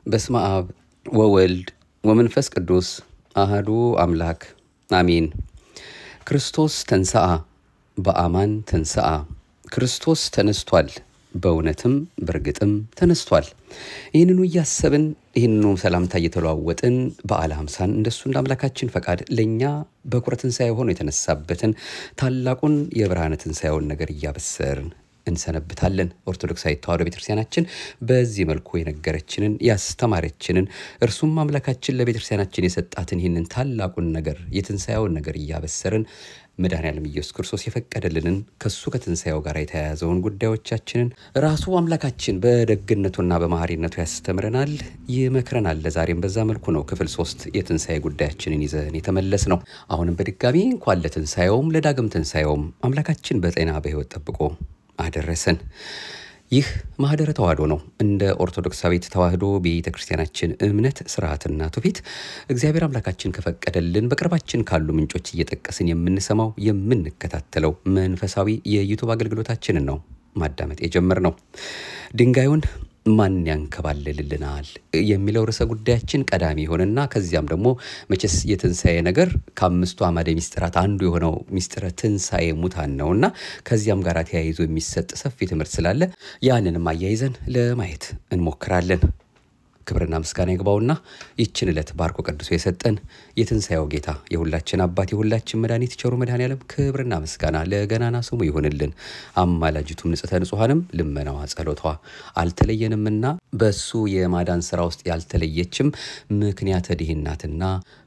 በስመ አብ ወወልድ ወመንፈስ ቅዱስ አሐዱ አምላክ አሜን። ክርስቶስ ተንሥአ በአማን ተንሥአ። ክርስቶስ ተነስቷል፣ በእውነትም በእርግጥም ተነስቷል። ይህንኑ እያሰብን ይህንኑ ሰላምታ እየተለዋወጥን በዓለ ሃምሳን እንደሱ እንደ አምላካችን ፈቃድ ለእኛ በኩረ ትንሣኤ ሆኖ የተነሳበትን ታላቁን የብርሃነ ትንሣኤውን ነገር እያበሰርን እንሰነብታለን። ኦርቶዶክሳዊት ተዋሕዶ ቤተክርስቲያናችን በዚህ መልኩ የነገረችንን ያስተማረችንን እርሱም አምላካችን ለቤተክርስቲያናችን የሰጣትን ይህንን ታላቁን ነገር የትንሣኤውን ነገር እያበሰርን መድኃኔዓለም ኢየሱስ ክርስቶስ የፈቀደልንን ከሱ ከትንሣኤው ጋር የተያያዘውን ጉዳዮቻችንን ራሱ አምላካችን በደግነቱና በመሐሪነቱ ያስተምረናል፣ ይመክረናል። ለዛሬም በዛ መልኩ ነው ክፍል 3 የትንሣኤ ጉዳያችንን ይዘን የተመለስ ነው። አሁንም በድጋሚ እንኳን ለትንሣኤውም ለዳግም ትንሣኤውም አምላካችን በጤና በሕይወት ጠብቆ አደረሰን። ይህ ማህደረ ተዋሕዶ ነው። እንደ ኦርቶዶክሳዊት ተዋሕዶ ቤተ ክርስቲያናችን እምነት ስርዓትና ትውፊት እግዚአብሔር አምላካችን ከፈቀደልን በቅርባችን ካሉ ምንጮች እየጠቀስን የምንሰማው የምንከታተለው መንፈሳዊ የዩቱብ አገልግሎታችንን ነው ማዳመጥ የጀመርነው። ድንጋዩን ማን ያንከባልልልናል የሚለው ርዕሰ ጉዳያችን ቀዳሚ ይሆንና ከዚያም ደግሞ መቼስ የትንሣኤ ነገር ከአምስቱ አዕማደ ምስጢራት አንዱ የሆነው ምስጢረ ትንሣኤ ሙታን ነውና ከዚያም ጋር ተያይዞ የሚሰጥ ሰፊ ትምህርት ስላለ ያንንም አያይዘን ለማየት እንሞክራለን። ክብርና ምስጋና ይግባውና ይችን ዕለት ባርኮ ቀድሶ የሰጠን የትንሣኤው ጌታ የሁላችን አባት የሁላችን መድኃኒት ቸሩ መድኃኔዓለም ክብርና ምስጋና ለገናና ስሙ ይሁንልን። አማላጅቱም ንጽሕተ ንጹሐንም ልመናዋ ጸሎቷ አልተለየንምና በሱ የማዳን ስራ ውስጥ ያልተለየችም ምክንያተ ድኅነትና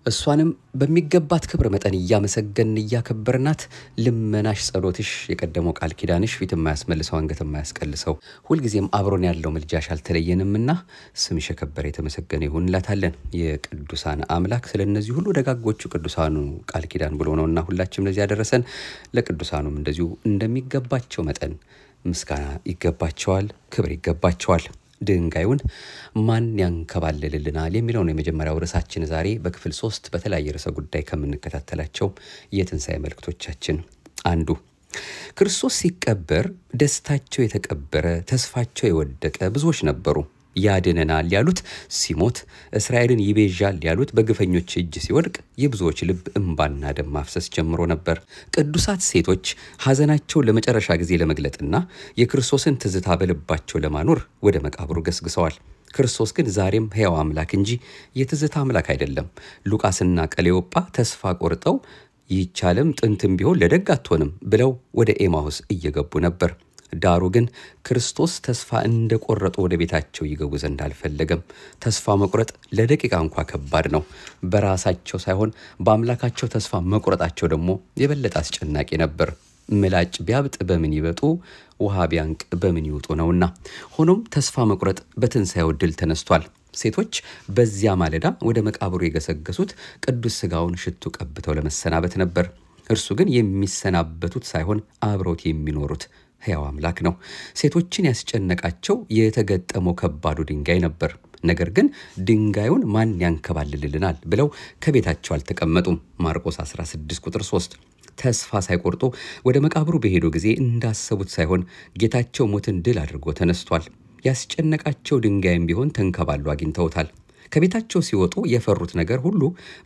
እሷንም በሚገባት ክብር መጠን እያመሰገንን እያከበርናት ልመናሽ ጸሎትሽ የቀደመው ቃል ኪዳንሽ ፊት የማያስመልሰው አንገት የማያስቀልሰው ሁልጊዜም አብሮን ያለው ምልጃሽ አልተለየንምና ስምሽ የከበረ የተመሰገነ ይሁን እንላታለን። የቅዱሳን አምላክ ስለነዚህ ሁሉ ደጋጎቹ ቅዱሳኑ ቃል ኪዳን ብሎ ነውና ሁላችንም ለዚህ ያደረሰን። ለቅዱሳኑም እንደዚሁ እንደሚገባቸው መጠን ምስጋና ይገባቸዋል፣ ክብር ይገባቸዋል። ድንጋዩን ማን ያንከባልልልናል የሚለው ነው የመጀመሪያው ርዕሳችን ዛሬ በክፍል 3 በተለያየ ርዕሰ ጉዳይ ከምንከታተላቸው የትንሣኤ መልእክቶቻችን አንዱ። ክርስቶስ ሲቀበር ደስታቸው የተቀበረ ተስፋቸው የወደቀ ብዙዎች ነበሩ። ያድነናል ያሉት ሲሞት፣ እስራኤልን ይቤዣል ያሉት በግፈኞች እጅ ሲወድቅ የብዙዎች ልብ እምባና ደም ማፍሰስ ጀምሮ ነበር። ቅዱሳት ሴቶች ሐዘናቸውን ለመጨረሻ ጊዜ ለመግለጥና የክርስቶስን ትዝታ በልባቸው ለማኖር ወደ መቃብሩ ገስግሰዋል። ክርስቶስ ግን ዛሬም ሕያው አምላክ እንጂ የትዝታ አምላክ አይደለም። ሉቃስና ቀሌዮጳ ተስፋ ቆርጠው ይቻልም ጥንትም ቢሆን ለደግ አትሆንም ብለው ወደ ኤማሁስ እየገቡ ነበር። ዳሩ ግን ክርስቶስ ተስፋ እንደቆረጡ ወደ ቤታቸው ይገቡ ዘንድ አልፈለገም። ተስፋ መቁረጥ ለደቂቃ እንኳ ከባድ ነው። በራሳቸው ሳይሆን በአምላካቸው ተስፋ መቁረጣቸው ደግሞ የበለጠ አስጨናቂ ነበር። ምላጭ ቢያብጥ በምን ይበጡ፣ ውሃ ቢያንቅ በምን ይውጡ ነውና። ሆኖም ተስፋ መቁረጥ በትንሣኤው ድል ተነስቷል። ሴቶች በዚያ ማለዳ ወደ መቃብሩ የገሰገሱት ቅዱስ ሥጋውን ሽቱ ቀብተው ለመሰናበት ነበር። እርሱ ግን የሚሰናበቱት ሳይሆን አብረውት የሚኖሩት ሕያው አምላክ ነው። ሴቶችን ያስጨነቃቸው የተገጠመው ከባዱ ድንጋይ ነበር። ነገር ግን ድንጋዩን ማን ያንከባልልልናል ብለው ከቤታቸው አልተቀመጡም። ማርቆስ 16 ቁጥር 3። ተስፋ ሳይቆርጡ ወደ መቃብሩ በሄዱ ጊዜ እንዳሰቡት ሳይሆን ጌታቸው ሞትን ድል አድርጎ ተነስቷል። ያስጨነቃቸው ድንጋይም ቢሆን ተንከባሎ አግኝተውታል። ከቤታቸው ሲወጡ የፈሩት ነገር ሁሉ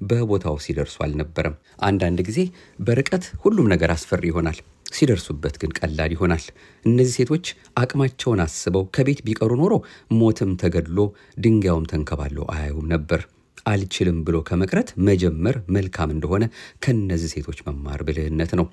በቦታው ሲደርሱ አልነበረም። አንዳንድ ጊዜ በርቀት ሁሉም ነገር አስፈሪ ይሆናል፣ ሲደርሱበት ግን ቀላል ይሆናል። እነዚህ ሴቶች አቅማቸውን አስበው ከቤት ቢቀሩ ኖሮ ሞትም ተገድሎ ድንጋዩም ተንከባሎ አያዩም ነበር። አልችልም ብሎ ከመቅረት መጀመር መልካም እንደሆነ ከነዚህ ሴቶች መማር ብልህነት ነው።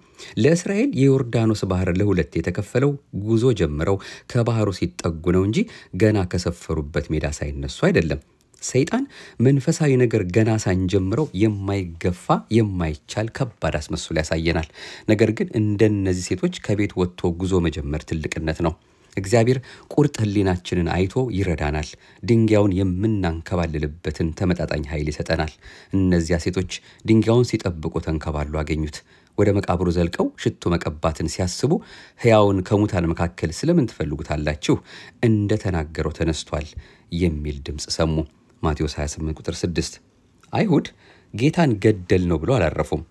ለእስራኤል የዮርዳኖስ ባህር ለሁለት የተከፈለው ጉዞ ጀምረው ከባህሩ ሲጠጉ ነው እንጂ ገና ከሰፈሩበት ሜዳ ሳይነሱ አይደለም። ሰይጣን መንፈሳዊ ነገር ገና ሳንጀምረው የማይገፋ የማይቻል ከባድ አስመስሎ ያሳየናል። ነገር ግን እንደነዚህ ሴቶች ከቤት ወጥቶ ጉዞ መጀመር ትልቅነት ነው። እግዚአብሔር ቁርጥ ሕሊናችንን አይቶ ይረዳናል። ድንጋዩን የምናንከባልልበትን ተመጣጣኝ ኃይል ይሰጠናል። እነዚያ ሴቶች ድንጋዩን ሲጠብቁ ተንከባሉ አገኙት። ወደ መቃብሩ ዘልቀው ሽቱ መቀባትን ሲያስቡ ሕያውን ከሙታን መካከል ስለምን ትፈልጉታላችሁ? እንደተናገረው ተነስቷል የሚል ድምፅ ሰሙ። ማቴዎስ 28 ቁጥር 6። አይሁድ ጌታን ገደል ነው ብሎ አላረፉም።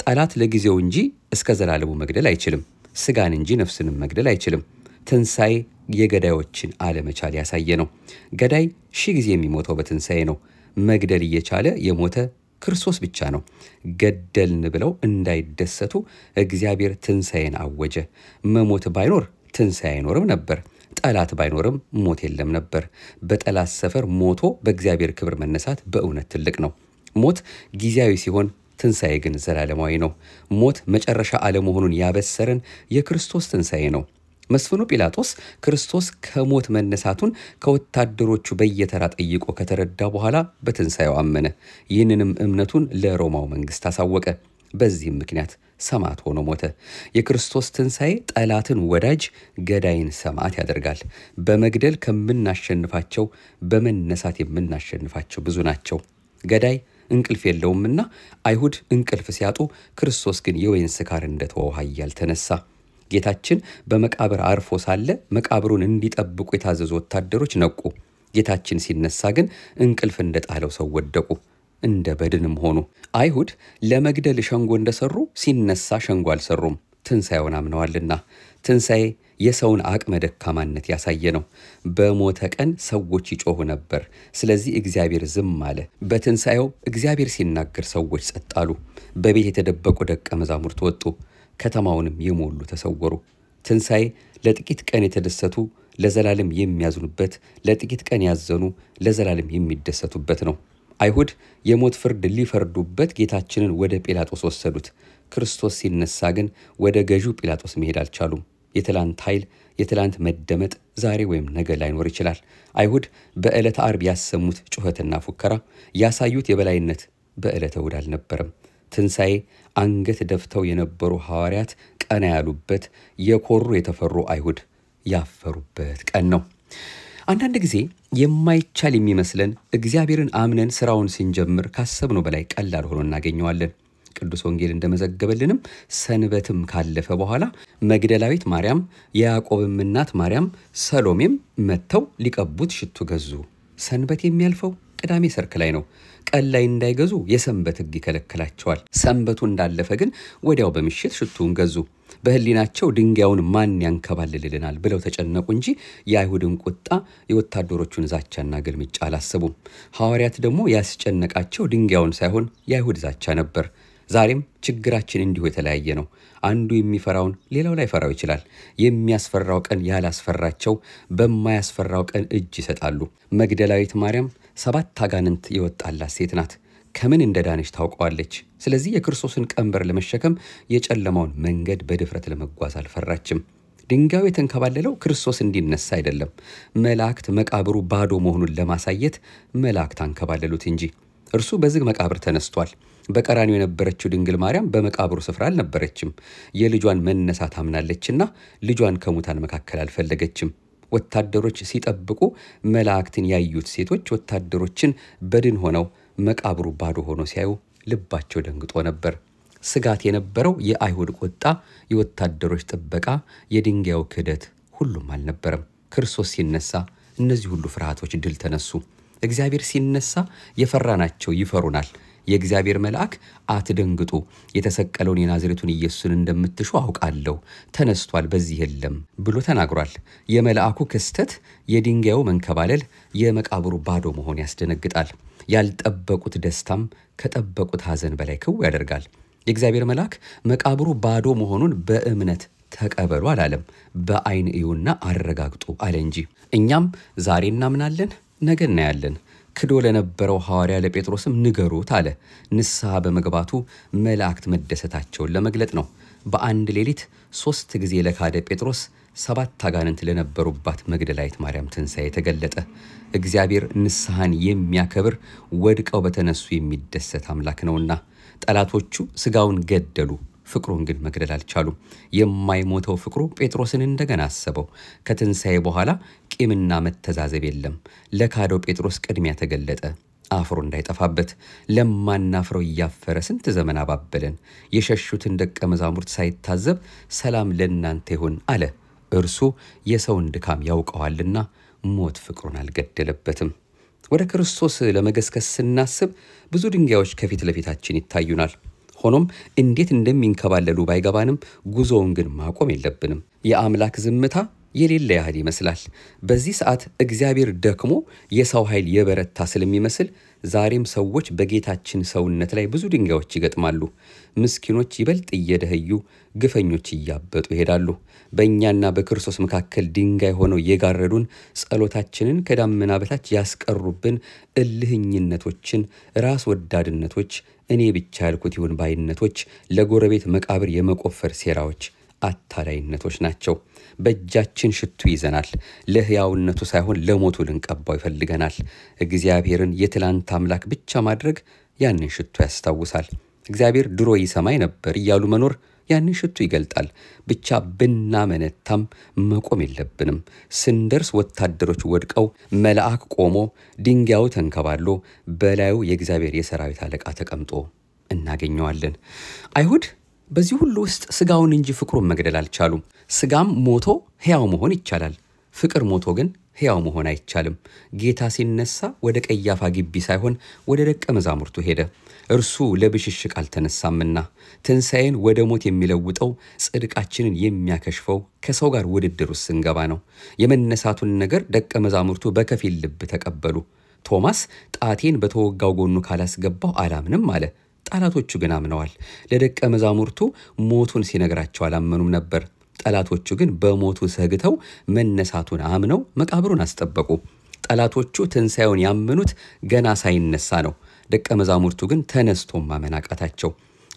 ጠላት ለጊዜው እንጂ እስከ ዘላለሙ መግደል አይችልም። ስጋን እንጂ ነፍስንም መግደል አይችልም። ትንሣኤ የገዳዮችን አለመቻል ያሳየ ነው። ገዳይ ሺህ ጊዜ የሚሞተው በትንሣኤ ነው። መግደል እየቻለ የሞተ ክርስቶስ ብቻ ነው። ገደልን ብለው እንዳይደሰቱ እግዚአብሔር ትንሣኤን አወጀ። መሞት ባይኖር ትንሣኤ አይኖርም ነበር። ጠላት ባይኖርም ሞት የለም ነበር። በጠላት ሰፈር ሞቶ በእግዚአብሔር ክብር መነሳት በእውነት ትልቅ ነው። ሞት ጊዜያዊ ሲሆን ትንሣኤ ግን ዘላለማዊ ነው። ሞት መጨረሻ አለመሆኑን ያበሰረን የክርስቶስ ትንሣኤ ነው። መስፍኑ ጲላጦስ ክርስቶስ ከሞት መነሳቱን ከወታደሮቹ በየተራ ጠይቆ ከተረዳ በኋላ በትንሣኤው አመነ። ይህንንም እምነቱን ለሮማው መንግሥት አሳወቀ። በዚህም ምክንያት ሰማዕት ሆኖ ሞተ። የክርስቶስ ትንሣኤ ጠላትን ወዳጅ፣ ገዳይን ሰማዕት ያደርጋል። በመግደል ከምናሸንፋቸው በመነሳት የምናሸንፋቸው ብዙ ናቸው። ገዳይ እንቅልፍ የለውምና አይሁድ እንቅልፍ ሲያጡ፣ ክርስቶስ ግን የወይን ስካር እንደተወው ኃያል ተነሳ። ጌታችን በመቃብር አርፎ ሳለ መቃብሩን እንዲጠብቁ የታዘዙ ወታደሮች ነቁ። ጌታችን ሲነሳ ግን እንቅልፍ እንደጣለው ሰው ወደቁ፣ እንደ በድንም ሆኑ። አይሁድ ለመግደል ሸንጎ እንደሰሩ ሲነሳ ሸንጎ አልሰሩም፣ ትንሣኤውን አምነዋልና። ትንሣኤ የሰውን አቅመ ደካማነት ያሳየ ነው። በሞተ ቀን ሰዎች ይጮኹ ነበር፣ ስለዚህ እግዚአብሔር ዝም አለ። በትንሣኤው እግዚአብሔር ሲናገር ሰዎች ጸጥ አሉ። በቤት የተደበቁ ደቀ መዛሙርት ወጡ፣ ከተማውንም የሞሉ ተሰወሩ። ትንሣኤ ለጥቂት ቀን የተደሰቱ ለዘላለም የሚያዝኑበት፣ ለጥቂት ቀን ያዘኑ ለዘላለም የሚደሰቱበት ነው። አይሁድ የሞት ፍርድ ሊፈርዱበት ጌታችንን ወደ ጲላጦስ ወሰዱት። ክርስቶስ ሲነሳ ግን ወደ ገዢው ጲላጦስ መሄድ አልቻሉም። የትላንት ኃይል፣ የትላንት መደመጥ ዛሬ ወይም ነገ ላይኖር ይችላል። አይሁድ በዕለተ ዓርብ ያሰሙት ጩኸትና ፉከራ፣ ያሳዩት የበላይነት በዕለተ እሑድ አልነበረም። ትንሣኤ አንገት ደፍተው የነበሩ ሐዋርያት ቀና ያሉበት፣ የኮሩ የተፈሩ አይሁድ ያፈሩበት ቀን ነው። አንዳንድ ጊዜ የማይቻል የሚመስለን እግዚአብሔርን አምነን ስራውን ስንጀምር ካሰብነው በላይ ቀላል ሆኖ እናገኘዋለን። ቅዱስ ወንጌል እንደመዘገበልንም ሰንበትም ካለፈ በኋላ መግደላዊት ማርያም፣ የያዕቆብም እናት ማርያም፣ ሰሎሜም መጥተው ሊቀቡት ሽቱ ገዙ። ሰንበት የሚያልፈው ቅዳሜ ሰርክ ላይ ነው። ቀን ላይ እንዳይገዙ የሰንበት ሕግ ይከለክላቸዋል። ሰንበቱ እንዳለፈ ግን ወዲያው በምሽት ሽቱን ገዙ። በሕሊናቸው ድንጋዩን ማን ያንከባልልልናል ብለው ተጨነቁ እንጂ የአይሁድን ቁጣ፣ የወታደሮቹን ዛቻና ግልምጫ አላሰቡም። ሐዋርያት ደግሞ ያስጨነቃቸው ድንጋዩን ሳይሆን የአይሁድ ዛቻ ነበር። ዛሬም ችግራችን እንዲሁ የተለያየ ነው። አንዱ የሚፈራውን ሌላው ላይፈራው ይችላል። የሚያስፈራው ቀን ያላስፈራቸው በማያስፈራው ቀን እጅ ይሰጣሉ። መግደላዊት ማርያም 7 አጋንንት የወጣላት ሴት ናት። ከምን እንደዳነች ታውቀዋለች። ስለዚህ የክርስቶስን ቀንበር ለመሸከም የጨለማውን መንገድ በድፍረት ለመጓዝ አልፈራችም። ድንጋዩ የተንከባለለው ክርስቶስ እንዲነሳ አይደለም። መላእክት መቃብሩ ባዶ መሆኑን ለማሳየት መላእክት አንከባለሉት እንጂ። እርሱ በዝግ መቃብር ተነስቷል። በቀራንዮ የነበረችው ድንግል ማርያም በመቃብሩ ስፍራ አልነበረችም። የልጇን መነሳት አምናለችና ልጇን ከሙታን መካከል አልፈለገችም። ወታደሮች ሲጠብቁ መላእክትን ያዩት ሴቶች ወታደሮችን በድን ሆነው መቃብሩ ባዶ ሆኖ ሲያዩ ልባቸው ደንግጦ ነበር። ስጋት የነበረው የአይሁድ ቁጣ፣ የወታደሮች ጥበቃ፣ የድንጋዩ ክህደት ሁሉም አልነበረም። ክርስቶስ ሲነሳ እነዚህ ሁሉ ፍርሃቶች ድል ተነሱ። እግዚአብሔር ሲነሳ የፈራናቸው ይፈሩናል። የእግዚአብሔር መልአክ አትደንግጡ፣ የተሰቀለውን የናዝሬቱን ኢየሱስን እንደምትሹ አውቃለሁ፣ ተነስቷል፣ በዚህ የለም ብሎ ተናግሯል። የመልአኩ ክስተት፣ የድንጋዩ መንከባለል፣ የመቃብሩ ባዶ መሆን ያስደነግጣል። ያልጠበቁት ደስታም ከጠበቁት ሐዘን በላይ ክው ያደርጋል። የእግዚአብሔር መልአክ መቃብሩ ባዶ መሆኑን በእምነት ተቀበሉ አላለም። በአይን እዩና አረጋግጡ አለ እንጂ። እኛም ዛሬ እናምናለን፣ ነገ እናያለን። ክዶ ለነበረው ሐዋርያ ለጴጥሮስም ንገሩት አለ። ንስሐ በመግባቱ መላእክት መደሰታቸውን ለመግለጥ ነው። በአንድ ሌሊት 3 ጊዜ ለካደ ጴጥሮስ 7 አጋንንት ለነበሩባት መግደላዊት ማርያም ትንሣኤ ተገለጠ። እግዚአብሔር ንስሐን የሚያከብር ወድቀው በተነሱ የሚደሰት አምላክ ነውና። ጠላቶቹ ስጋውን ገደሉ፣ ፍቅሩን ግን መግደል አልቻሉም። የማይሞተው ፍቅሩ ጴጥሮስን እንደገና አሰበው። ከትንሣኤ በኋላ ቂምና መተዛዘብ የለም። ለካደው ጴጥሮስ ቅድሚያ ተገለጠ፣ አፍሮ እንዳይጠፋበት። ለማናፍረው እያፈረ ስንት ዘመን አባበለን። የሸሹትን ደቀ መዛሙርት ሳይታዘብ ሰላም ለእናንተ ይሁን አለ። እርሱ የሰውን ድካም ያውቀዋልና ሞት ፍቅሩን አልገደለበትም። ወደ ክርስቶስ ለመገስገስ ስናስብ ብዙ ድንጋዮች ከፊት ለፊታችን ይታዩናል። ሆኖም እንዴት እንደሚንከባለሉ ባይገባንም ጉዞውን ግን ማቆም የለብንም። የአምላክ ዝምታ የሌለ ያህል ይመስላል። በዚህ ሰዓት እግዚአብሔር ደክሞ የሰው ኃይል የበረታ ስለሚመስል ዛሬም ሰዎች በጌታችን ሰውነት ላይ ብዙ ድንጋዮች ይገጥማሉ። ምስኪኖች ይበልጥ እየደኸዩ፣ ግፈኞች እያበጡ ይሄዳሉ። በእኛና በክርስቶስ መካከል ድንጋይ ሆነው የጋረዱን፣ ጸሎታችንን ከዳመና በታች ያስቀሩብን እልህኝነቶችን፣ ራስ ወዳድነቶች፣ እኔ ብቻ ያልኩት ይሁን ባይነቶች፣ ለጎረቤት መቃብር የመቆፈር ሴራዎች፣ አታላይነቶች ናቸው። በእጃችን ሽቱ ይዘናል። ለሕያውነቱ ሳይሆን ለሞቱ ልንቀባው ይፈልገናል። እግዚአብሔርን የትላንት አምላክ ብቻ ማድረግ ያንን ሽቱ ያስታውሳል። እግዚአብሔር ድሮ ይሰማኝ ነበር እያሉ መኖር ያንን ሽቱ ይገልጣል። ብቻ ብናመነታም መቆም የለብንም። ስንደርስ ወታደሮች ወድቀው፣ መልአክ ቆሞ፣ ድንጋዩ ተንከባሎ፣ በላዩ የእግዚአብሔር የሰራዊት አለቃ ተቀምጦ እናገኘዋለን። አይሁድ በዚህ ሁሉ ውስጥ ስጋውን እንጂ ፍቅሩን መግደል አልቻሉም። ስጋም ሞቶ ሕያው መሆን ይቻላል። ፍቅር ሞቶ ግን ሕያው መሆን አይቻልም። ጌታ ሲነሳ ወደ ቀያፋ ግቢ ሳይሆን ወደ ደቀ መዛሙርቱ ሄደ። እርሱ ለብሽሽቅ አልተነሳምና። ትንሣኤን ወደ ሞት የሚለውጠው፣ ጽድቃችንን የሚያከሽፈው ከሰው ጋር ውድድር ውስጥ ስንገባ ነው። የመነሳቱን ነገር ደቀ መዛሙርቱ በከፊል ልብ ተቀበሉ። ቶማስ ጣቴን በተወጋው ጎኑ ካላስገባው አላምንም አለ። ጠላቶቹ ግን አምነዋል። ለደቀ መዛሙርቱ ሞቱን ሲነግራቸው አላመኑም ነበር። ጠላቶቹ ግን በሞቱ ሰግተው መነሳቱን አምነው መቃብሩን አስጠበቁ። ጠላቶቹ ትንሣኤውን ያመኑት ገና ሳይነሳ ነው። ደቀ መዛሙርቱ ግን ተነስቶ ማመን አቃታቸው።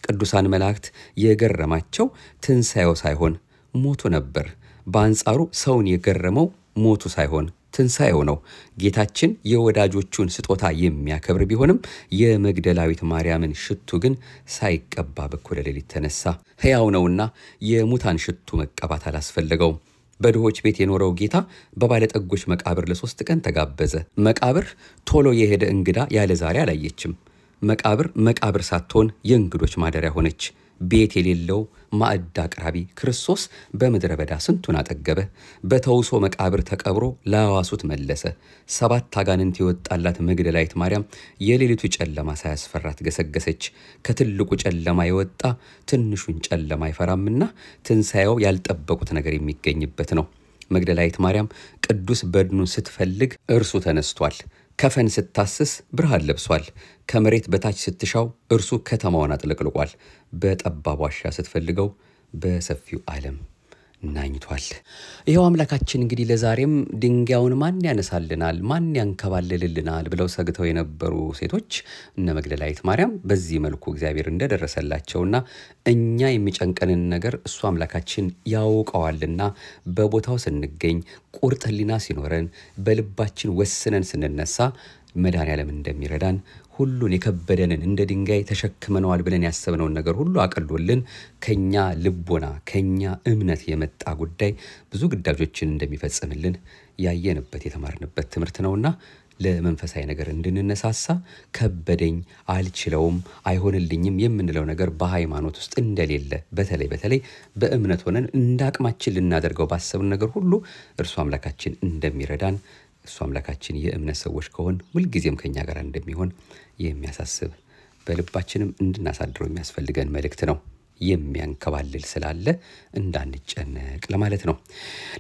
ቅዱሳን መላእክት የገረማቸው ትንሣኤው ሳይሆን ሞቱ ነበር። በአንጻሩ ሰውን የገረመው ሞቱ ሳይሆን ትንሣኤው ነው። ጌታችን የወዳጆቹን ስጦታ የሚያከብር ቢሆንም የመግደላዊት ማርያምን ሽቱ ግን ሳይቀባ በኩለ ሌሊት ተነሳ። ሕያው ነውና የሙታን ሽቱ መቀባት አላስፈለገውም። በድሆች ቤት የኖረው ጌታ በባለጠጎች መቃብር ለ3 ቀን ተጋበዘ። መቃብር ቶሎ የሄደ እንግዳ ያለ ዛሬ አላየችም። መቃብር መቃብር ሳትሆን የእንግዶች ማደሪያ ሆነች። ቤት የሌለው ማዕድ አቅራቢ ክርስቶስ በምድረ በዳ ስንቱን አጠገበ። በተውሶ መቃብር ተቀብሮ ላዋሱት መለሰ። 7 አጋንንት የወጣላት መግደላዊት ማርያም የሌሊቱ ጨለማ ሳያስፈራት ገሰገሰች። ከትልቁ ጨለማ የወጣ ትንሹን ጨለማ አይፈራምና ትንሣኤው ያልጠበቁት ነገር የሚገኝበት ነው። መግደላዊት ማርያም ቅዱስ በድኑን ስትፈልግ እርሱ ተነስቷል። ከፈን ስታስስ ብርሃን ለብሷል። ከመሬት በታች ስትሻው እርሱ ከተማዋን አጥለቅልቋል። በጠባብ ዋሻ ስትፈልገው በሰፊው ዓለም ናኝቷል። ይኸው አምላካችን እንግዲህ ለዛሬም ድንጋዩን ማን ያነሳልናል፣ ማን ያንከባልልልናል ብለው ሰግተው የነበሩ ሴቶች እነ መግደላዊት ማርያም በዚህ መልኩ እግዚአብሔር እንደደረሰላቸውና እኛ የሚጨንቀንን ነገር እሱ አምላካችን ያውቀዋልና በቦታው ስንገኝ፣ ቁርጥ ሕሊና ሲኖረን፣ በልባችን ወስነን ስንነሳ መድኃኔዓለም እንደሚረዳን፣ ሁሉን የከበደንን እንደ ድንጋይ ተሸክመነዋል ብለን ያሰብነውን ነገር ሁሉ አቅሎልን ከኛ ልቦና ከኛ እምነት የመጣ ጉዳይ ብዙ ግዳጆችን እንደሚፈጽምልን ያየንበት የተማርንበት ትምህርት ነውና ለመንፈሳዊ ነገር እንድንነሳሳ፣ ከበደኝ፣ አልችለውም፣ አይሆንልኝም የምንለው ነገር በሃይማኖት ውስጥ እንደሌለ፣ በተለይ በተለይ በእምነት ሆነን እንደ አቅማችን ልናደርገው ባሰብን ነገር ሁሉ እርሱ አምላካችን እንደሚረዳን፣ እሱ አምላካችን የእምነት ሰዎች ከሆን ሁልጊዜም ከኛ ጋር እንደሚሆን የሚያሳስብ፣ በልባችንም እንድናሳድረው የሚያስፈልገን መልእክት ነው። የሚያንከባልል ስላለ እንዳንጨነቅ ለማለት ነው።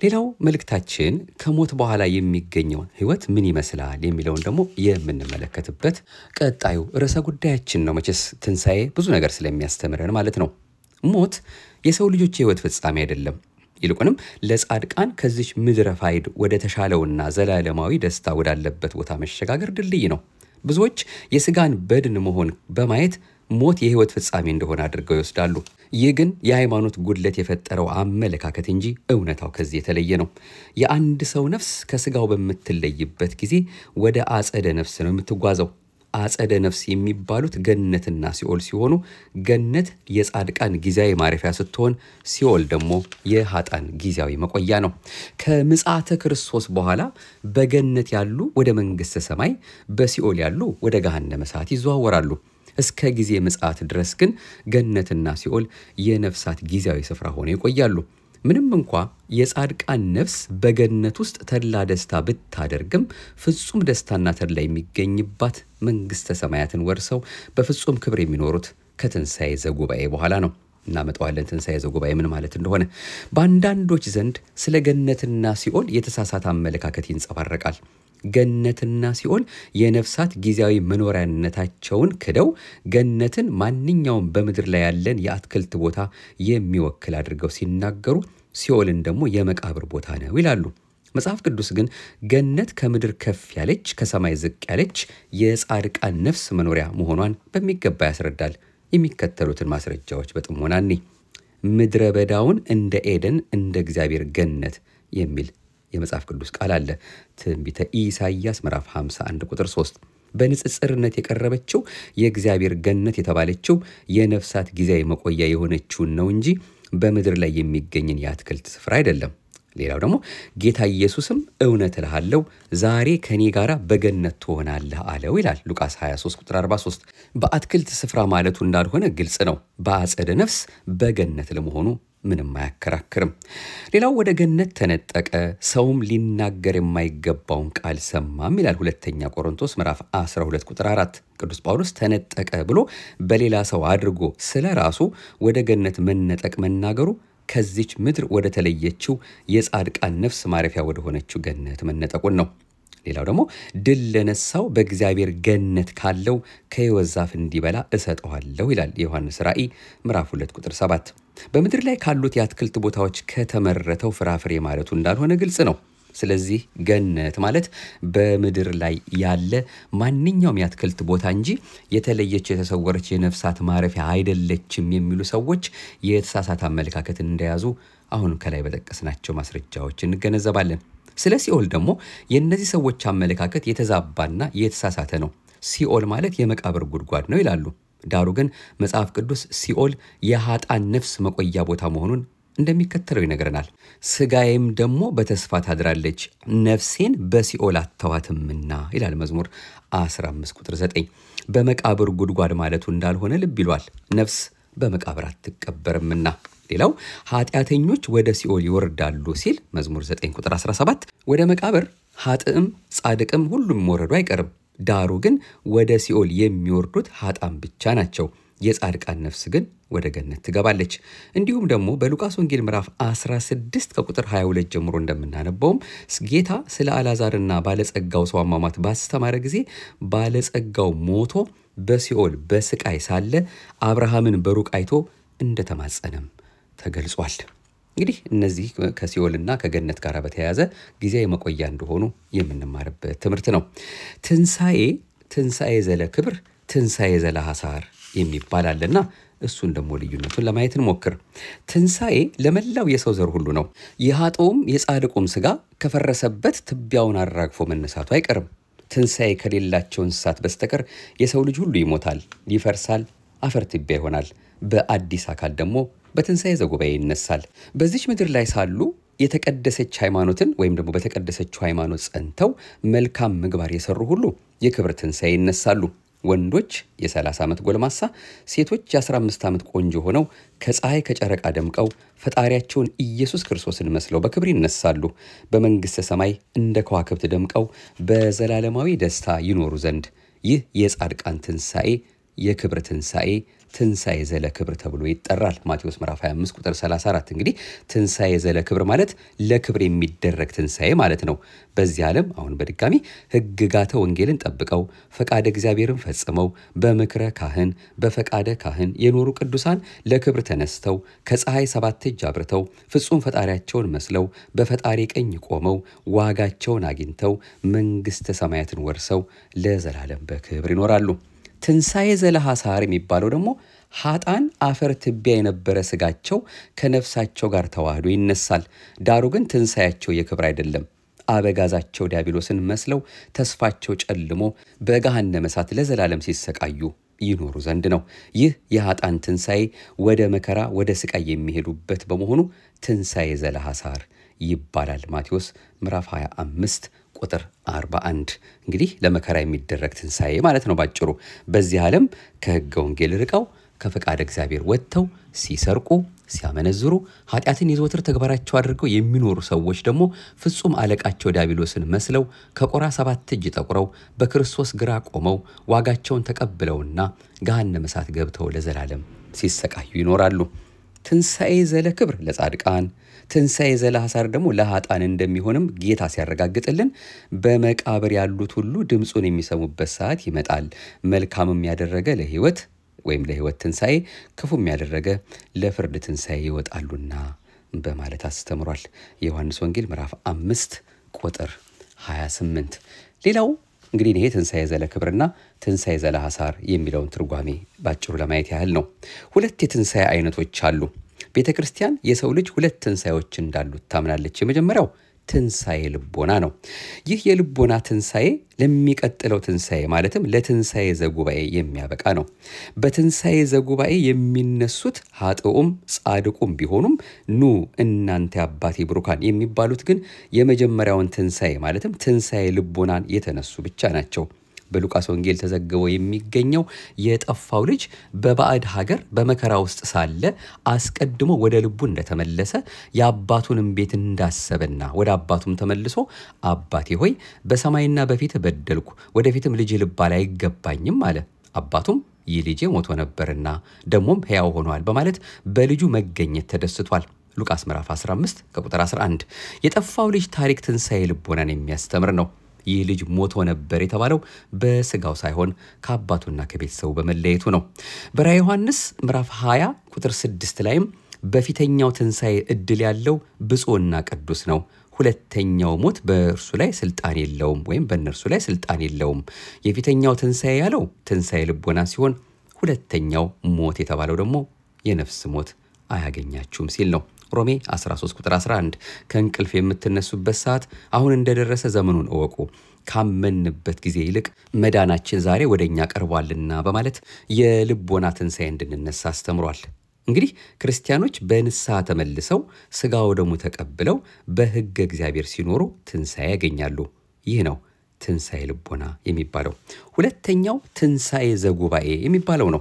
ሌላው መልእክታችን ከሞት በኋላ የሚገኘውን ሕይወት ምን ይመስላል የሚለውን ደግሞ የምንመለከትበት ቀጣዩ ርዕሰ ጉዳያችን ነው። መቼስ ትንሣኤ ብዙ ነገር ስለሚያስተምረን ማለት ነው። ሞት የሰው ልጆች የሕይወት ፍጻሜ አይደለም። ይልቁንም ለጻድቃን ከዚች ምድረ ፋይድ ወደ ተሻለውና ዘላለማዊ ደስታ ወዳለበት ቦታ መሸጋገር ድልድይ ነው። ብዙዎች የስጋን በድን መሆን በማየት ሞት የሕይወት ፍጻሜ እንደሆነ አድርገው ይወስዳሉ። ይህ ግን የሃይማኖት ጉድለት የፈጠረው አመለካከት እንጂ እውነታው ከዚህ የተለየ ነው። የአንድ ሰው ነፍስ ከስጋው በምትለይበት ጊዜ ወደ አጸደ ነፍስ ነው የምትጓዘው። አጸደ ነፍስ የሚባሉት ገነትና ሲኦል ሲሆኑ ገነት የጻድቃን ጊዜያዊ ማረፊያ ስትሆን ሲኦል ደግሞ የኃጥአን ጊዜያዊ መቆያ ነው። ከምጽአተ ክርስቶስ በኋላ በገነት ያሉ ወደ መንግሥተ ሰማይ፣ በሲኦል ያሉ ወደ ገሃነመ እሳት ይዘዋወራሉ። እስከ ጊዜ ምጽአት ድረስ ግን ገነትና ሲኦል የነፍሳት ጊዜያዊ ስፍራ ሆነው ይቆያሉ። ምንም እንኳ የጻድቃን ነፍስ በገነት ውስጥ ተድላ ደስታ ብታደርግም ፍጹም ደስታና ተድላ የሚገኝባት መንግሥተ ሰማያትን ወርሰው በፍጹም ክብር የሚኖሩት ከትንሣኤ ዘጉባኤ በኋላ ነው። እናመጣዋለን ትንሣኤ ዘጉባኤ ምን ማለት እንደሆነ። በአንዳንዶች ዘንድ ስለ ገነትና ሲኦል የተሳሳተ አመለካከት ይንጸባረቃል። ገነትና ሲኦል የነፍሳት ጊዜያዊ መኖሪያነታቸውን ክደው ገነትን ማንኛውም በምድር ላይ ያለን የአትክልት ቦታ የሚወክል አድርገው ሲናገሩ፣ ሲኦልን ደግሞ የመቃብር ቦታ ነው ይላሉ። መጽሐፍ ቅዱስ ግን ገነት ከምድር ከፍ ያለች ከሰማይ ዝቅ ያለች የጻድቃን ነፍስ መኖሪያ መሆኗን በሚገባ ያስረዳል። የሚከተሉትን ማስረጃዎች በጥሞና እንይ። ምድረ በዳውን እንደ ኤደን እንደ እግዚአብሔር ገነት የሚል የመጽሐፍ ቅዱስ ቃል አለ። ትንቢተ ኢሳይያስ ምዕራፍ 51 ቁጥር 3። በንጽጽርነት የቀረበችው የእግዚአብሔር ገነት የተባለችው የነፍሳት ጊዜያዊ መቆያ የሆነችውን ነው እንጂ በምድር ላይ የሚገኝን የአትክልት ስፍራ አይደለም። ሌላው ደግሞ ጌታ ኢየሱስም እውነት እልሃለሁ ዛሬ ከኔ ጋር በገነት ትሆናለህ አለው ይላል ሉቃስ 23 ቁጥር 43። በአትክልት ስፍራ ማለቱ እንዳልሆነ ግልጽ ነው። በአጸደ ነፍስ በገነት ለመሆኑ ምንም አያከራክርም። ሌላው ወደ ገነት ተነጠቀ፣ ሰውም ሊናገር የማይገባውን ቃል ሰማም ይላል ሁለተኛ ቆሮንቶስ ምዕራፍ 12 ቁጥር 4። ቅዱስ ጳውሎስ ተነጠቀ ብሎ በሌላ ሰው አድርጎ ስለ ራሱ ወደ ገነት መነጠቅ መናገሩ ከዚች ምድር ወደ ተለየችው የጻድቃን ነፍስ ማረፊያ ወደ ሆነችው ገነት መነጠቁን ነው። ሌላው ደግሞ ድል ለነሳው በእግዚአብሔር ገነት ካለው ከሕይወት ዛፍ እንዲበላ እሰጠዋለሁ ይላል የዮሐንስ ራእይ ምዕራፍ 2 ቁጥር 7። በምድር ላይ ካሉት የአትክልት ቦታዎች ከተመረተው ፍራፍሬ ማለቱ እንዳልሆነ ግልጽ ነው። ስለዚህ ገነት ማለት በምድር ላይ ያለ ማንኛውም የአትክልት ቦታ እንጂ የተለየች የተሰወረች የነፍሳት ማረፊያ አይደለችም የሚሉ ሰዎች የተሳሳተ አመለካከት እንደያዙ አሁን ከላይ በጠቀስናቸው ማስረጃዎች እንገነዘባለን። ስለ ሲኦል ደግሞ የእነዚህ ሰዎች አመለካከት የተዛባና የተሳሳተ ነው። ሲኦል ማለት የመቃብር ጉድጓድ ነው ይላሉ። ዳሩ ግን መጽሐፍ ቅዱስ ሲኦል የኃጥአን ነፍስ መቆያ ቦታ መሆኑን እንደሚከተለው ይነግረናል። ስጋዬም ደግሞ በተስፋ ታድራለች፣ ነፍሴን በሲኦል አተዋትምና ይላል መዝሙር 15 ቁጥር 9። በመቃብር ጉድጓድ ማለቱ እንዳልሆነ ልብ ይሏል። ነፍስ በመቃብር አትቀበርምና። ሌላው ኃጢአተኞች ወደ ሲኦል ይወርዳሉ ሲል መዝሙር 9 ቁጥር 17 ወደ መቃብር ኃጥእም ጻድቅም ሁሉም መውረዱ አይቀርም። ዳሩ ግን ወደ ሲኦል የሚወርዱት ኃጥአን ብቻ ናቸው። የጻድቃን ነፍስ ግን ወደ ገነት ትገባለች። እንዲሁም ደግሞ በሉቃስ ወንጌል ምዕራፍ 16 ከቁጥር 22 ጀምሮ እንደምናነበውም ጌታ ስለ አልዓዛርና ባለጸጋው ሰው አሟሟት ባስተማረ ጊዜ ባለጸጋው ሞቶ በሲኦል በስቃይ ሳለ አብርሃምን በሩቅ አይቶ እንደተማጸነም ተገልጿል። እንግዲህ እነዚህ ከሲኦልና ከገነት ጋር በተያያዘ ጊዜያዊ መቆያ እንደሆኑ የምንማርበት ትምህርት ነው። ትንሣኤ ዘለ ክብር፣ ትንሣኤ ዘለ ሐሳር የሚባል አለና እሱን ደግሞ ልዩነቱን ለማየት እንሞክር። ትንሣኤ ለመላው የሰው ዘር ሁሉ ነው። የኃጥኡም የጻድቁም ሥጋ ከፈረሰበት ትቢያውን አራግፎ መነሳቱ አይቀርም። ትንሣኤ ከሌላቸው እንስሳት በስተቀር የሰው ልጅ ሁሉ ይሞታል፣ ይፈርሳል፣ አፈር ትቢያ ይሆናል። በአዲስ አካል ደግሞ በትንሣኤ ዘጉባኤ ይነሳል። በዚች ምድር ላይ ሳሉ የተቀደሰች ሃይማኖትን ወይም ደግሞ በተቀደሰችው ሃይማኖት ጸንተው መልካም ምግባር የሰሩ ሁሉ የክብር ትንሣኤ ይነሳሉ። ወንዶች የ30 ዓመት ጎልማሳ፣ ሴቶች የ15 ዓመት ቆንጆ ሆነው ከፀሐይ ከጨረቃ ደምቀው ፈጣሪያቸውን ኢየሱስ ክርስቶስን መስለው በክብር ይነሳሉ። በመንግሥተ ሰማይ እንደ ከዋክብት ደምቀው በዘላለማዊ ደስታ ይኖሩ ዘንድ ይህ የጻድቃን ትንሣኤ የክብር ትንሣኤ ትንሣኤ ዘለ ክብር ተብሎ ይጠራል። ማቴዎስ ምዕራፍ 25 ቁጥር 34። እንግዲህ ትንሣኤ ዘለ ክብር ማለት ለክብር የሚደረግ ትንሣኤ ማለት ነው። በዚህ ዓለም አሁን በድጋሚ ሕግጋተ ወንጌልን ጠብቀው ፈቃደ እግዚአብሔርን ፈጽመው በምክረ ካህን በፈቃደ ካህን የኖሩ ቅዱሳን ለክብር ተነስተው ከፀሐይ ሰባት እጅ አብርተው ፍጹም ፈጣሪያቸውን መስለው በፈጣሪ ቀኝ ቆመው ዋጋቸውን አግኝተው መንግሥተ ሰማያትን ወርሰው ለዘላለም በክብር ይኖራሉ። ትንሣኤ ዘለሐሳር የሚባለው ደግሞ ኃጥአን አፈር ትቢያ የነበረ ስጋቸው ከነፍሳቸው ጋር ተዋህዶ ይነሳል። ዳሩ ግን ትንሣኤያቸው የክብር አይደለም። አበጋዛቸው ዲያብሎስን መስለው ተስፋቸው ጨልሞ በገሃነመ እሳት ለዘላለም ሲሰቃዩ ይኖሩ ዘንድ ነው። ይህ የኃጥአን ትንሣኤ ወደ መከራ ወደ ስቃይ የሚሄዱበት በመሆኑ ትንሣኤ ዘለሐሳር ይባላል። ማቴዎስ ምዕራፍ 25 ቁጥር 41። እንግዲህ ለመከራ የሚደረግ ትንሣኤ ማለት ነው ባጭሩ። በዚህ ዓለም ከሕገ ወንጌል ርቀው ከፈቃደ እግዚአብሔር ወጥተው ሲሰርቁ፣ ሲያመነዝሩ፣ ኃጢአትን የዘወትር ተግባራቸው አድርገው የሚኖሩ ሰዎች ደግሞ ፍጹም አለቃቸው ዲያብሎስን መስለው ከቆራ ሰባት እጅ ጠቁረው በክርስቶስ ግራ ቆመው ዋጋቸውን ተቀብለውና ገሃነመ እሳት ገብተው ለዘላለም ሲሰቃዩ ይኖራሉ። ትንሣኤ ዘለ ክብር ለጻድቃን፣ ትንሣኤ ዘለ ሐሳር ደግሞ ለኃጥአን እንደሚሆንም ጌታ ሲያረጋግጥልን በመቃብር ያሉት ሁሉ ድምፁን የሚሰሙበት ሰዓት ይመጣል፣ መልካምም ያደረገ ለሕይወት ወይም ለሕይወት ትንሣኤ፣ ክፉም ያደረገ ለፍርድ ትንሣኤ ይወጣሉና በማለት አስተምሯል። የዮሐንስ ወንጌል ምዕራፍ 5 ቁጥር 28። ሌላው እንግዲህ ይሄ ትንሣኤ ዘለ ክብርና ትንሣኤ ዘለ ሐሳር የሚለውን ትርጓሜ ባጭሩ ለማየት ያህል ነው። ሁለት የትንሣኤ አይነቶች አሉ። ቤተ ክርስቲያን የሰው ልጅ ሁለት ትንሣኤዎች እንዳሉት ታምናለች። የመጀመሪያው ትንሣኤ ልቦና ነው። ይህ የልቦና ትንሣኤ ለሚቀጥለው ትንሣኤ ማለትም ለትንሣኤ ዘጉባኤ የሚያበቃ ነው። በትንሣኤ ዘጉባኤ የሚነሱት ኃጥኡም ጻድቁም ቢሆኑም ኑ እናንተ አባቴ ብሩካን የሚባሉት ግን የመጀመሪያውን ትንሣኤ ማለትም ትንሣኤ ልቦናን የተነሱ ብቻ ናቸው። በሉቃስ ወንጌል ተዘግቦ የሚገኘው የጠፋው ልጅ በባዕድ ሀገር በመከራ ውስጥ ሳለ አስቀድሞ ወደ ልቡ እንደተመለሰ የአባቱንም ቤት እንዳሰበና ወደ አባቱም ተመልሶ አባቴ ሆይ በሰማይና በፊትህ በደልኩ፣ ወደፊትም ልጅ ልባል አይገባኝም አለ። አባቱም ይህ ልጄ ሞቶ ነበርና ደግሞም ሕያው ሆኗል በማለት በልጁ መገኘት ተደስቷል። ሉቃስ ምዕራፍ 15 ከቁጥር 11። የጠፋው ልጅ ታሪክ ትንሣኤ ልቦናን የሚያስተምር ነው። ይህ ልጅ ሞቶ ነበር የተባለው በስጋው ሳይሆን ከአባቱና ከቤተሰቡ በመለየቱ ነው። በራዕየ ዮሐንስ ምዕራፍ 20 ቁጥር 6 ላይም በፊተኛው ትንሣኤ ዕድል ያለው ብፁዕና ቅዱስ ነው፣ ሁለተኛው ሞት በእርሱ ላይ ስልጣን የለውም ወይም በእነርሱ ላይ ስልጣን የለውም። የፊተኛው ትንሣኤ ያለው ትንሣኤ ልቦና ሲሆን፣ ሁለተኛው ሞት የተባለው ደግሞ የነፍስ ሞት አያገኛችሁም ሲል ነው። ሮሜ 13 ቁጥር 11 ከእንቅልፍ የምትነሱበት ሰዓት አሁን እንደደረሰ ዘመኑን እወቁ፣ ካመንበት ጊዜ ይልቅ መዳናችን ዛሬ ወደ እኛ ቀርቧልና በማለት የልቦና ትንሣኤ እንድንነሳ አስተምሯል። እንግዲህ ክርስቲያኖች በንስሐ ተመልሰው ሥጋ ወደሙ ተቀብለው በሕገ እግዚአብሔር ሲኖሩ ትንሣኤ ያገኛሉ። ይህ ነው ትንሣኤ ልቦና የሚባለው። ሁለተኛው ትንሣኤ ዘጉባኤ የሚባለው ነው።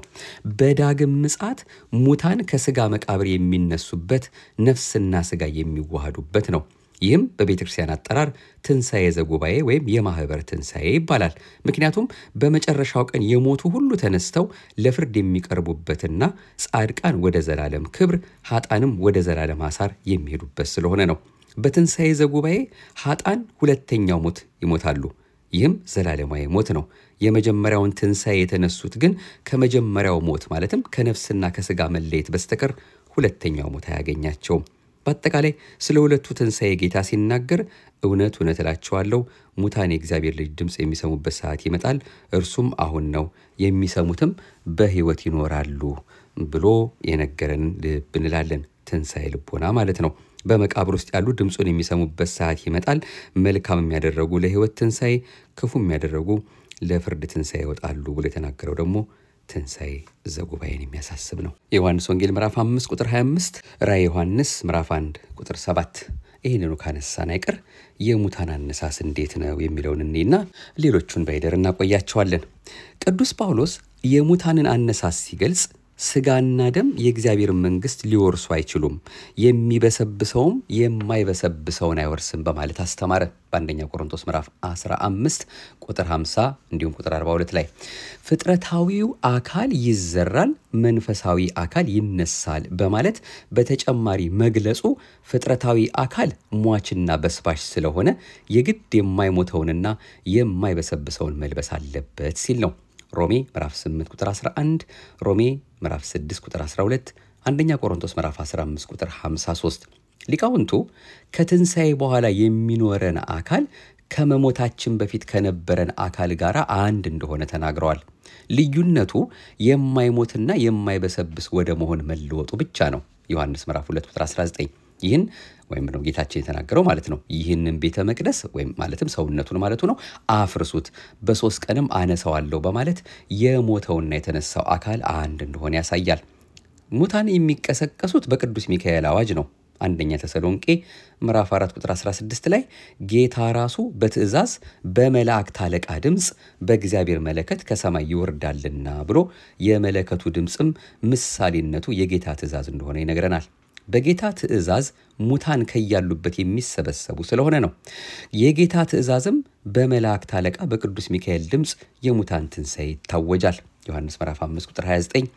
በዳግም ምጽአት ሙታን ከሥጋ መቃብር የሚነሱበት፣ ነፍስና ሥጋ የሚዋሃዱበት ነው። ይህም በቤተ ክርስቲያን አጠራር ትንሣኤ ዘጉባኤ ወይም የማኅበር ትንሣኤ ይባላል። ምክንያቱም በመጨረሻው ቀን የሞቱ ሁሉ ተነስተው ለፍርድ የሚቀርቡበትና ጻድቃን ወደ ዘላለም ክብር፣ ኃጥአንም ወደ ዘላለም ሐሳር የሚሄዱበት ስለሆነ ነው። በትንሣኤ ዘጉባኤ ኃጥአን ሁለተኛው ሞት ይሞታሉ። ይህም ዘላለማዊ ሞት ነው። የመጀመሪያውን ትንሣኤ የተነሱት ግን ከመጀመሪያው ሞት ማለትም ከነፍስና ከሥጋ መለየት በስተቀር ሁለተኛው ሞት አያገኛቸውም። በአጠቃላይ ስለ ሁለቱ ትንሣኤ ጌታ ሲናገር እውነት እውነት እላችኋለሁ ሙታን የእግዚአብሔር ልጅ ድምፅ የሚሰሙበት ሰዓት ይመጣል፣ እርሱም አሁን ነው፣ የሚሰሙትም በሕይወት ይኖራሉ ብሎ የነገረን ልብ እንላለን። ትንሣኤ ልቦና ማለት ነው። በመቃብር ውስጥ ያሉ ድምፁን የሚሰሙበት ሰዓት ይመጣል። መልካም የሚያደረጉ ለሕይወት ትንሣኤ፣ ክፉ የሚያደረጉ ለፍርድ ትንሣኤ ይወጣሉ ብሎ የተናገረው ደግሞ ትንሣኤ ዘጉባኤን የሚያሳስብ ነው። የዮሐንስ ወንጌል ምዕራፍ 5 ቁጥር 25፣ ራዕየ ዮሐንስ ምዕራፍ 1 ቁጥር 7። ይህንኑ ካነሳን አይቀር የሙታን አነሳስ እንዴት ነው የሚለውን እኔና ሌሎቹን በሂደር እናቆያቸዋለን። ቅዱስ ጳውሎስ የሙታንን አነሳስ ሲገልጽ ሥጋና ደም የእግዚአብሔር መንግሥት ሊወርሱ አይችሉም፣ የሚበሰብሰውም የማይበሰብሰውን አይወርስም በማለት አስተማረ። በአንደኛ ቆሮንቶስ ምዕራፍ 15 ቁጥር 50 እንዲሁም ቁጥር 42 ላይ ፍጥረታዊው አካል ይዘራል፣ መንፈሳዊ አካል ይነሳል በማለት በተጨማሪ መግለጹ ፍጥረታዊ አካል ሟችና በስባሽ ስለሆነ የግድ የማይሞተውንና የማይበሰብሰውን መልበስ አለበት ሲል ነው። ሮሜ ምዕራፍ 8 ቁጥር 11፣ ሮሜ ምዕራፍ 6 ቁጥር 12፣ አንደኛ ቆሮንቶስ ምዕራፍ 15 ቁጥር 53። ሊቃውንቱ ከትንሣኤ በኋላ የሚኖረን አካል ከመሞታችን በፊት ከነበረን አካል ጋር አንድ እንደሆነ ተናግረዋል። ልዩነቱ የማይሞትና የማይበሰብስ ወደ መሆን መለወጡ ብቻ ነው። ዮሐንስ ምዕራፍ 2 ቁጥር 19 ይህን ወይም ነው ጌታችን የተናገረው ማለት ነው። ይህንን ቤተ መቅደስ ወይም ማለትም ሰውነቱን ማለቱ ነው፣ አፍርሱት በ3 ቀንም አነሳዋለሁ በማለት የሞተውና የተነሳው አካል አንድ እንደሆነ ያሳያል። ሙታን የሚቀሰቀሱት በቅዱስ ሚካኤል አዋጅ ነው። አንደኛ ተሰሎንቄ ምዕራፍ 4 ቁጥር 16 ላይ ጌታ ራሱ በትእዛዝ በመላእክት አለቃ ድምፅ በእግዚአብሔር መለከት ከሰማይ ይወርዳልና ብሎ የመለከቱ ድምፅም ምሳሌነቱ የጌታ ትእዛዝ እንደሆነ ይነግረናል። በጌታ ትእዛዝ ሙታን ከያሉበት የሚሰበሰቡ ስለሆነ ነው። የጌታ ትእዛዝም በመላእክት አለቃ በቅዱስ ሚካኤል ድምፅ የሙታን ትንሣኤ ይታወጃል። ዮሐንስ ምዕራፍ 5 ቁጥር 29፣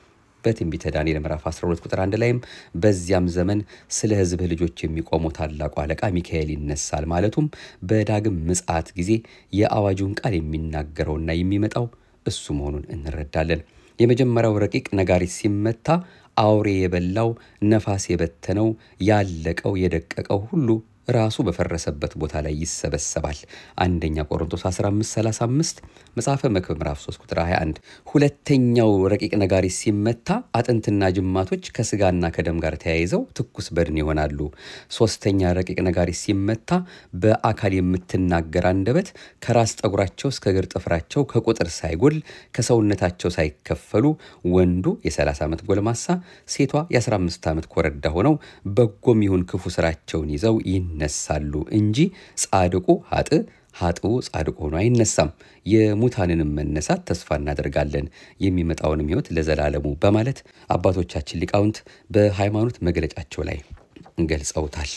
በትንቢተ ዳንኤል ምዕራፍ 12 ቁጥር 1 ላይም በዚያም ዘመን ስለ ሕዝብህ ልጆች የሚቆመው ታላቁ አለቃ ሚካኤል ይነሳል ማለቱም በዳግም ምጽአት ጊዜ የአዋጁን ቃል የሚናገረውና የሚመጣው እሱ መሆኑን እንረዳለን። የመጀመሪያው ረቂቅ ነጋሪት ሲመታ አውሬ የበላው፣ ነፋስ የበተነው፣ ያለቀው፣ የደቀቀው ሁሉ ራሱ በፈረሰበት ቦታ ላይ ይሰበሰባል። አንደኛ ቆሮንቶስ 15:35፣ መጽሐፈ መክብብ ምዕራፍ 3 ቁጥር 21። ሁለተኛው ረቂቅ ነጋሪት ሲመታ አጥንትና ጅማቶች ከስጋና ከደም ጋር ተያይዘው ትኩስ በድን ይሆናሉ። ሶስተኛ ረቂቅ ነጋሪት ሲመታ በአካል የምትናገር አንደበት ከራስ ጠጉራቸው እስከ እግር ጥፍራቸው ከቁጥር ሳይጎል ከሰውነታቸው ሳይከፈሉ ወንዱ የ30 ዓመት ጎልማሳ፣ ሴቷ የ15 ዓመት ኮረዳ ሆነው በጎም ይሁን ክፉ ስራቸውን ይዘው ይነሳሉ እንጂ ጻድቁ ኃጥእ፣ ኃጥኡ ጻድቅ ሆኖ አይነሳም። የሙታንንም መነሳት ተስፋ እናደርጋለን፣ የሚመጣውንም ሕይወት ለዘላለሙ በማለት አባቶቻችን ሊቃውንት በሃይማኖት መግለጫቸው ላይ ገልጸውታል።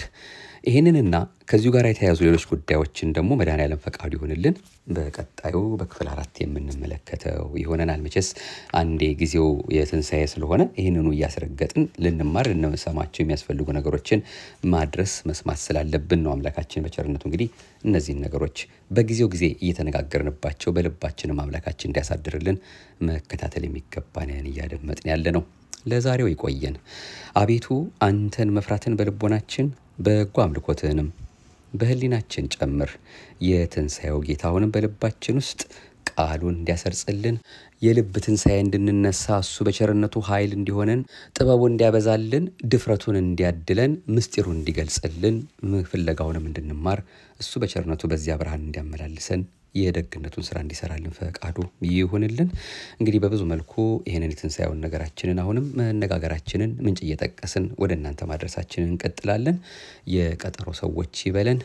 ይህንንና ከዚሁ ጋር የተያያዙ ሌሎች ጉዳዮችን ደግሞ መድኃኔዓለም ፈቃዱ ይሆንልን በቀጣዩ በክፍል 4 የምንመለከተው ይሆነናል። መቼስ አንዴ ጊዜው የትንሣኤ ስለሆነ ይህንኑ እያስረገጥን ልንማር ልንሰማቸው የሚያስፈልጉ ነገሮችን ማድረስ መስማት ስላለብን ነው። አምላካችን በቸርነቱ እንግዲህ እነዚህን ነገሮች በጊዜው ጊዜ እየተነጋገርንባቸው በልባችንም አምላካችን እንዲያሳድርልን መከታተል የሚገባንን እያደመጥን ያለ ነው። ለዛሬው ይቆየን። አቤቱ አንተን መፍራትን በልቦናችን፣ በጎ አምልኮትህንም በህሊናችን ጨምር። የትንሣኤው ጌታ አሁንም በልባችን ውስጥ ቃሉን እንዲያሰርጽልን፣ የልብ ትንሣኤ እንድንነሳ እሱ በቸርነቱ ኃይል እንዲሆነን፣ ጥበቡን እንዲያበዛልን፣ ድፍረቱን እንዲያድለን፣ ምስጢሩን እንዲገልጽልን፣ ፍለጋውንም እንድንማር እሱ በቸርነቱ በዚያ ብርሃን እንዲያመላልሰን፣ የደግነቱን ስራ እንዲሰራልን ፈቃዱ ይሁንልን። እንግዲህ በብዙ መልኩ ይህንን የትንሣኤውን ነገራችንን አሁንም መነጋገራችንን ምንጭ እየጠቀስን ወደ እናንተ ማድረሳችንን እንቀጥላለን። የቀጠሮ ሰዎች ይበለን።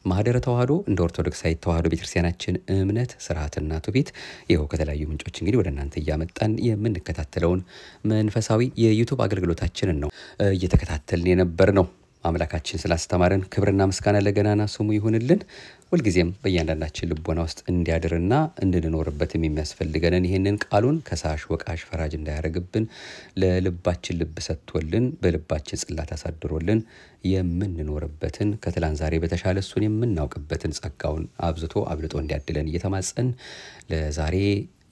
ማህደረ ተዋህዶ እንደ ኦርቶዶክሳዊ ተዋህዶ ቤተክርስቲያናችን እምነት ስርዓትና ትውፊት ይኸው ከተለያዩ ምንጮች እንግዲህ ወደ እናንተ እያመጣን የምንከታተለውን መንፈሳዊ የዩቱብ አገልግሎታችንን ነው እየተከታተልን የነበር ነው። አምላካችን ስላስተማረን ክብርና ምስጋና ለገናና ስሙ ይሁንልን። ሁልጊዜም በእያንዳንዳችን ልቦና ውስጥ እንዲያድርና እንድንኖርበትም የሚያስፈልገንን ይህንን ቃሉን ከሳሽ፣ ወቃሽ፣ ፈራጅ እንዳያደርግብን ለልባችን ልብ ሰጥቶልን በልባችን ጽላት አሳድሮልን የምንኖርበትን ከትላንት ዛሬ በተሻለ እሱን የምናውቅበትን ጸጋውን አብዝቶ አብልጦ እንዲያድለን እየተማጸን ለዛሬ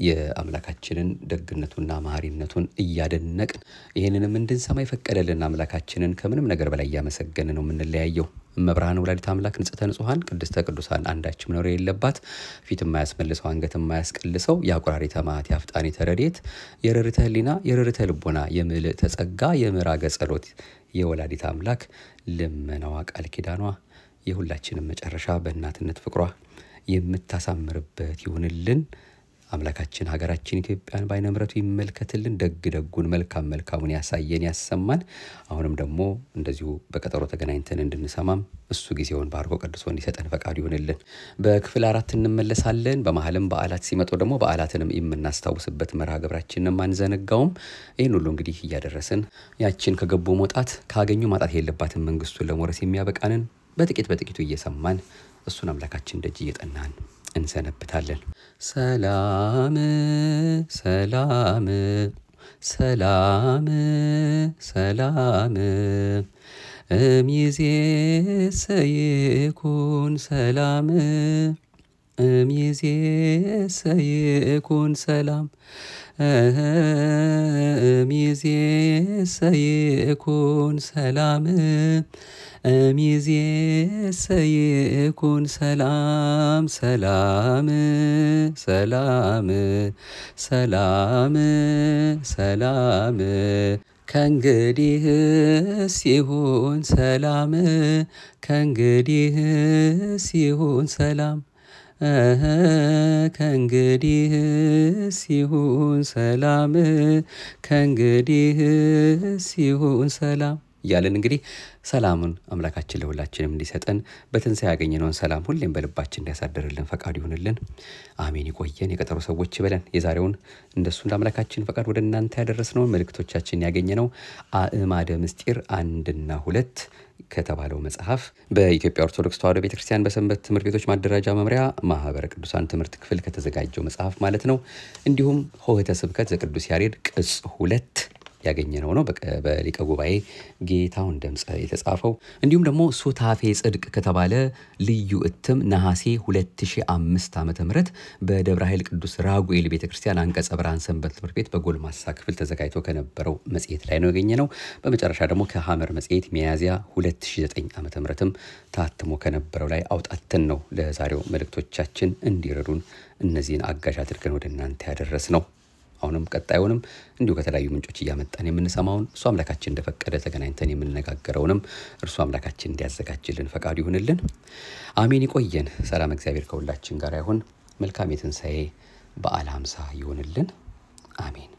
የአምላካችንን ደግነቱና መሐሪነቱን እያደነቅን ይህንንም እንድንሰማ የፈቀደልን አምላካችንን ከምንም ነገር በላይ እያመሰገን ነው የምንለያየው። እመብርሃን ወላዲተ አምላክ ንጽሕተ ንጹሐን ቅድስተ ቅዱሳን አንዳችም ነውር የሌለባት፣ ፊት የማያስመልሰው አንገት የማያስቀልሰው፣ የአቁራሪተ መዓት የአፍጣኒተ ረድኤት፣ የርርተ ሕሊና የርርተ ልቦና፣ የምልዕተ ጸጋ የምዕራገ ጸሎት የወላዲተ አምላክ ልመናዋ ቃል ኪዳኗ የሁላችንም መጨረሻ በእናትነት ፍቅሯ የምታሳምርበት ይሁንልን። አምላካችን ሀገራችን ኢትዮጵያን በዓይነ ምሕረቱ ይመልከትልን። ደግ ደጉን መልካም መልካሙን ያሳየን ያሰማን። አሁንም ደግሞ እንደዚሁ በቀጠሮ ተገናኝተን እንድንሰማም እሱ ጊዜውን ባርኮ ቀድሶ እንዲሰጠን ፈቃዱ ይሁንልን። በክፍል 4 እንመለሳለን። በመሀልም በዓላት ሲመጡ ደግሞ በዓላትንም የምናስታውስበት መርሃ ግብራችንንም አንዘነጋውም። ይህን ሁሉ እንግዲህ እያደረስን ያችን ከገቡ መውጣት ካገኙ ማጣት የለባትን መንግስቱን ለመውረስ የሚያበቃንን በጥቂት በጥቂቱ እየሰማን እሱን አምላካችን ደጅ እየጠናን እንሰነብታለን። ሰላም ሰላም ሰላም ሰላም እምይእዜሰ ይኩን ሰላም፣ እምይእዜሰ ይኩን ሰላም፣ እምይእዜሰ ይኩን ሰላም፣ እምይእዜሰ ይኩን ሰላም፣ ሰላም ሰላም ሰላም ሰላም፣ ከእንግዲህስ ይሁን ሰላም፣ ከእንግዲህስ ይሁን ሰላም፣ ከእንግዲህስ ይሁን ሰላም፣ ከእንግዲህስ ይሁን ሰላም እያለን እንግዲህ ሰላሙን አምላካችን ለሁላችንም እንዲሰጠን፣ በትንሣኤ ያገኘነውን ሰላም ሁሌም በልባችን እንዲያሳድርልን ፈቃዱ ይሁንልን። አሜን። ይቆየን። የቀጠሮ ሰዎች ይበለን። የዛሬውን እንደሱ እንደ አምላካችን ፈቃድ ወደ እናንተ ያደረስነውን መልእክቶቻችን ያገኘነው አእማደ ምስጢር 1ና 2 ከተባለው መጽሐፍ በኢትዮጵያ ኦርቶዶክስ ተዋሕዶ ቤተክርስቲያን በሰንበት ትምህርት ቤቶች ማደራጃ መምሪያ ማህበረ ቅዱሳን ትምህርት ክፍል ከተዘጋጀው መጽሐፍ ማለት ነው። እንዲሁም ሆህተ ስብከት ዘቅዱስ ያሬድ ቅጽ 2 ያገኘነው ነው። በሊቀ ጉባኤ ጌታሁን ደምፀ የተጻፈው፣ እንዲሁም ደግሞ ሱታፌ ጽድቅ ከተባለ ልዩ እትም ነሐሴ 2005 ዓ.ም በደብረ ኃይል ቅዱስ ራጉኤል ቤተክርስቲያን አንቀጸ ብርሃን ሰንበት ትምህርት ቤት በጎልማሳ ክፍል ተዘጋጅቶ ከነበረው መጽሔት ላይ ነው ያገኘነው። በመጨረሻ ደግሞ ከሐመር መጽሔት ሚያዝያ 2009 ዓ.ም ታትሞ ከነበረው ላይ አውጣተን ነው ለዛሬው መልእክቶቻችን እንዲረዱን እነዚህን አጋዥ አድርገን ወደ እናንተ ያደረስ ነው። አሁንም ቀጣዩንም እንዲሁ ከተለያዩ ምንጮች እያመጣን የምንሰማውን፣ እሱ አምላካችን እንደፈቀደ ተገናኝተን የምንነጋገረውንም እርሱ አምላካችን እንዲያዘጋጅልን ፈቃዱ ይሁንልን። አሜን። ይቆየን። ሰላም እግዚአብሔር ከሁላችን ጋር ይሁን። መልካም የትንሣኤ በዓለ ሃምሳ ይሁንልን። አሜን።